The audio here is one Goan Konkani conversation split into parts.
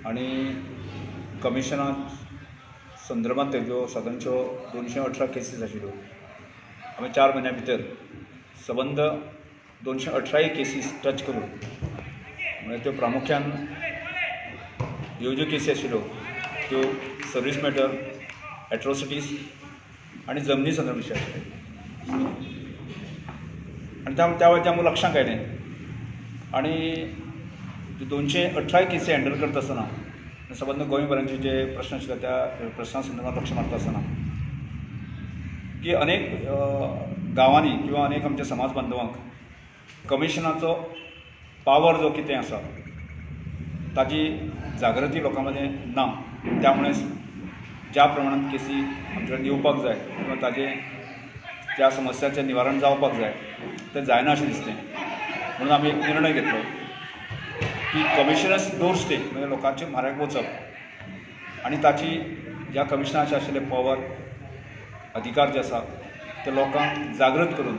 आनी कमिशना संदर्भात ज्यो सादारणश्यो 218 केसीस आशिल्ल्यो, आमी 4 म्हयन्या भितर सबंद 218 केसीस टच करून, म्हळ्यार त्यो प्रामुख्यान ह्यो ज्यो केसी आशिल्ल्यो त्यो सर्वीस मॅटर, एट्रोसिटीज आनी जमनी संदर्भ विशय आशिल्ले. आनी त्या त्या वेळार आमकां लक्षांत आयलें आनी 218 केसी हँडल करता आसतना सबंद गोंयभरांचे जे प्रश्न आशिल्ले त्या प्रश्ना संदर्भात लक्ष मारता आसतना की अनेक गांवांनी किंवा अनेक आमच्या समाज बांधवांक कमिशनाचो पावर जो कितें आसा ताजी जागृती लोकां मदें ना. त्यामुळे ज्या प्रमाणान केसी आमचे कडेन येवपाक जाय किंवा ताजें त्या समस्याचें निवारण जावपाक जाय तें जायना अशें दिसलें. म्हणून आमी एक निर्णय घेतलो की कमिशनर्स डोर स्टेप, म्हणजे लोकांचे म्हऱ्याक वचप आनी ताची ज्या कमिशनाचे आशिल्ले पॉवर, अधिकार जे आसा ते लोकांक जागृत करून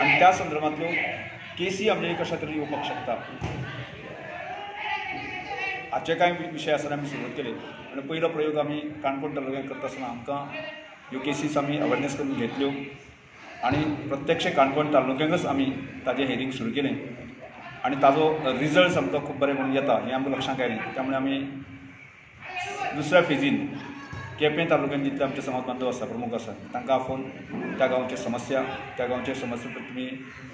आनी त्या संदर्भांतल्यो केसी आमचे कशा तरेन येवपाक शकता हाचे कांय विशय आसतना आमी सुरवात केली. आनी पयलो प्रयोग आमी काणकोण तालुक्यांत करता आसतना आमकां ह्यो केसीस आमी अवेरनेस करून घेतल्यो आनी प्रत्यक्ष काणकोण तालुक्यांकच आमी ताजें हेरींग सुरू केलें आनी ताजो रिजल्ट आमकां खूब बरें म्हणून येता हें आमकां लक्षांत आयलें. त्यामुळे आमी दुसऱ्या फेजीन केपें तालुक्यांत जितले आमचे समाज बांधव आसा, प्रमुख आसा, तांकां आफोवन त्या गांवच्यो समस्या, त्या गांवचे समस्या तुमी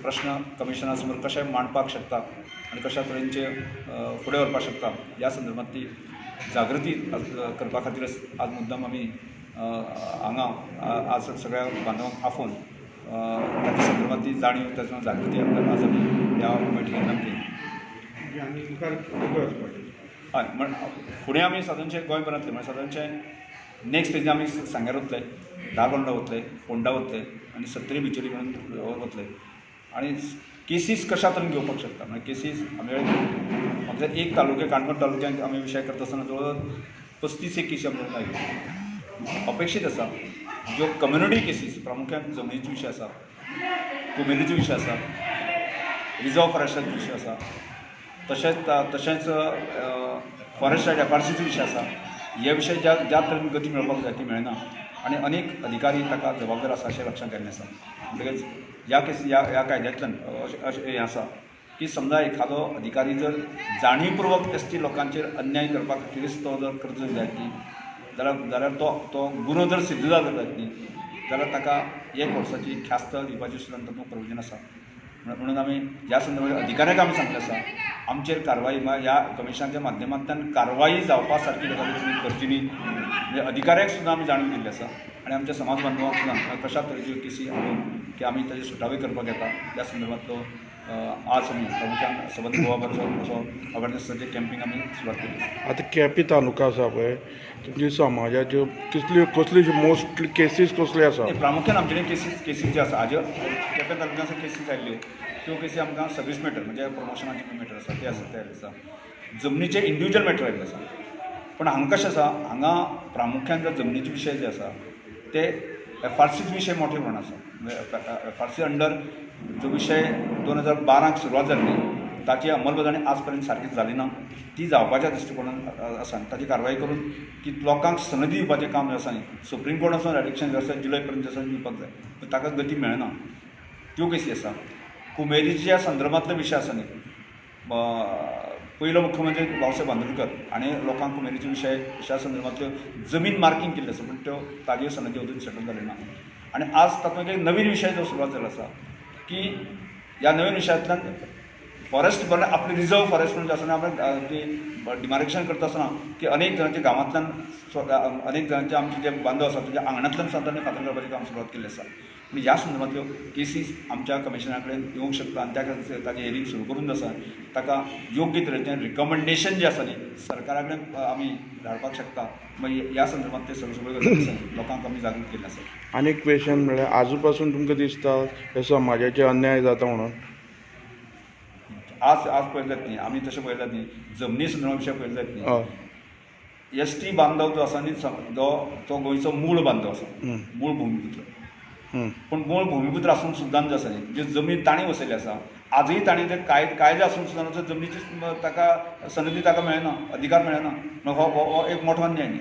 प्रश्न कमिशना समोर कशे मांडपाक शकता आनी कशा तरेनचे फुडें व्हरपाक शकता ह्या संदर्भात ती जागृती करपा खातीरच आज मुद्दाम आमी हांगा आज सगळ्या बांधवांक आफोवन ताच्या संदर्भात ती जाणीव, ताच्या जागृती आज आमी ह्या मिटिंगेंतल्यान केली. आनी मुखार खंय वचपाचें? हय, म्हण फुडें आमी सादारणशें गोंयभरांतलें, म्हळ्यार सादारणशें नेक्स्ट स्टेजी आमी सांग्यार वतले, धारबांदोडा वतले, फोंडा वतले आनी सत्तरी बिचोली म्हणून वतले आनी केसीस कशा तरेन घेवपाक शकता. म्हळ्यार केसीस आमी आमच्या एक तालुक्या, काणकोण तालुक्यांत आमी विशय करता आसतना जवळ 35 एक केसी आमच्या आयल्यो. अपेक्षीत आसा ज्यो कम्युनिटी केसीस, प्रामुख्यान जमनीचो विशय आसा, कुमेरीचो विशय आसा, रिजर्व फॉरेस्टाचो विशय आसा, तशेंच तशेंच फॉरेस्ट एफआरसीचो विशय आसा, हे विशय ज्या ज्या तरेन गती मेळपाक जाय ती मेळना आनी अनेक अधिकारी ताका जबाबदार आसा अशें लक्षांत आयिल्लें आसा. म्हणटकच ह्या केसी ह्या ह्या कायद्यांतल्यान अशें अशें हें आसा की समजा एखादो अधिकारी जर जाणीवपूर्वक एस टी लोकांचेर अन्याय करपा खातीरच तो जर करचो जायत न्ही जाल्यार जाल्यार तो तो गुन्हो जर सिद्ध जालो जायत न्ही जाल्यार ताका 1 वर्साची ख्यास्त दिवपाची सुद्दां तातूंत प्रोविजन आसा. म्हणून आमी ह्या संदर्भात अधिकाऱ्यांक आमी सांगलें आसा, आमचेर कारवाई ह्या कमिशनाच्या माध्यमांतल्यान कारवाई जावपा सारकी गजाली तुमी करची न्ही. म्हणजे अधिकाऱ्यांक सुद्दां आमी जाणून दिल्लें आसा आनी आमच्या समाज बांधवांक सुद्दां कशा तरेच्यो केसी हाडून की आमी ताजे सुटावे करपाक येता त्या संदर्भांतलो आज आमी प्रामुख्यान सबंद गोवाभरचो असो अवेरनेसाचें कॅम्पींग आमी सुरवात केली आसा. आतां केपें तालुका आसा पळय, तुमच्या समाजाच्यो कितल्यो कसल्यो मोस्टली केसीस कसल्यो आसा? प्रामुख्यान आमचे कडेन केसीस केसीस ज्यो आसा, हाज्यो केपें तालुक्यांत केसीस आयिल्ल्यो त्यो केसी आमकां सर्वीस मॅटर, म्हणजे प्रमोशनाचे मॅटर आसा ते आसा, ते आयिल्ले आसा, जमनीचे इंडिविज्युअल मॅटर आयिल्ले आसा. पूण हांगा कशें आसा, हांगा प्रामुख्यान जर जमनीचे विशय जे आसा ते एफआरसीचे विशय मोठे प्रमाणात आसा. म्हणजे एफआरसी अंडर जो विशय 2012 सुरवात जाल्ली ताची अंमलबजावणी आज पर्यंत सारकी जाली ना, ती जावपाच्या दृश्टिकोनान आसा. ताची कारवाई करून की लोकांक सनदी दिवपाचें काम जें आसा न्ही, सुप्रीम कोर्टासून डायरेक्शन जें आसा जुलय पर्यंत आसा दिवपाक जाय, पूण ताका गती मेळना, त्यो केसी आसा. कुमेरीच्या संदर्भांतलो विशय आसा न्ही, पयलो मुख्यमंत्री बाबासाहेब बांदोडकर हाणें लोकांक कुमेरीचे विशय विशया संदर्भांतल्यो जमीन मार्कींग केल्ली आसा, पूण त्यो ताज्यो सनदी अजून सेटल जाल्यो ना. आनी आज तातूंत एक नवीन विशय जो सुरवात जाल्लो आसा की ह्या नवीन विशयांतल्यान फॉरेस्ट बरें आपली रिजर्व फॉरेस्ट म्हणून आसतना आपणें ती डिमार्केशन करता आसतना की अनेक जाणांच्या गांवांतल्यान, अनेक जाणांचे आमचे जे बांधव आसा तांच्या आंगणांतल्यान सुद्दां तांणी फातर करपाचें काम सुरवात केल्लें आसा. पूण ह्या संदर्भांतल्यो केसीस आमच्या कमिशनरा कडेन येवंक शकता आनी त्या खातीर ताजें हियरींग सुरू करून आसा, ताका योग्य तरेचें रिकमेंडेशन जें आसा न्ही सरकारा कडेन आमी धाडपाक शकता. मागीर ह्या संदर्भांत ते सगळ्यो सगळ्यो गजाली आसा लोकांक आमी जागृत केल्लें आसा. आनी एक क्वेशन म्हळ्यार आजू पासून तुमकां दिसता हे समाजाचेर अन्याय जाता म्हणून? आज आज पळयलें जायत न्ही, आमी तशें पळयलें जायत न्ही, जमनी संदर्भा विशय पळयलें जायत न्ही. एस टी बांधव जो आसा न्ही, जो तो गोंयचो मूळ बांधव आसा, मूळ भुमिपुत्र. पूण मूळ भुमिपुत्र आसून सुद्दां जे आसा न्ही, जी जमीन तांणी वसयल्ली आसा आजूय ताणें ते कायदे आसून सुद्दां जमनीची ताका सनदी ताका मेळना, अधिकार मेळना. हो हो एक मोठो अन्याय न्ही.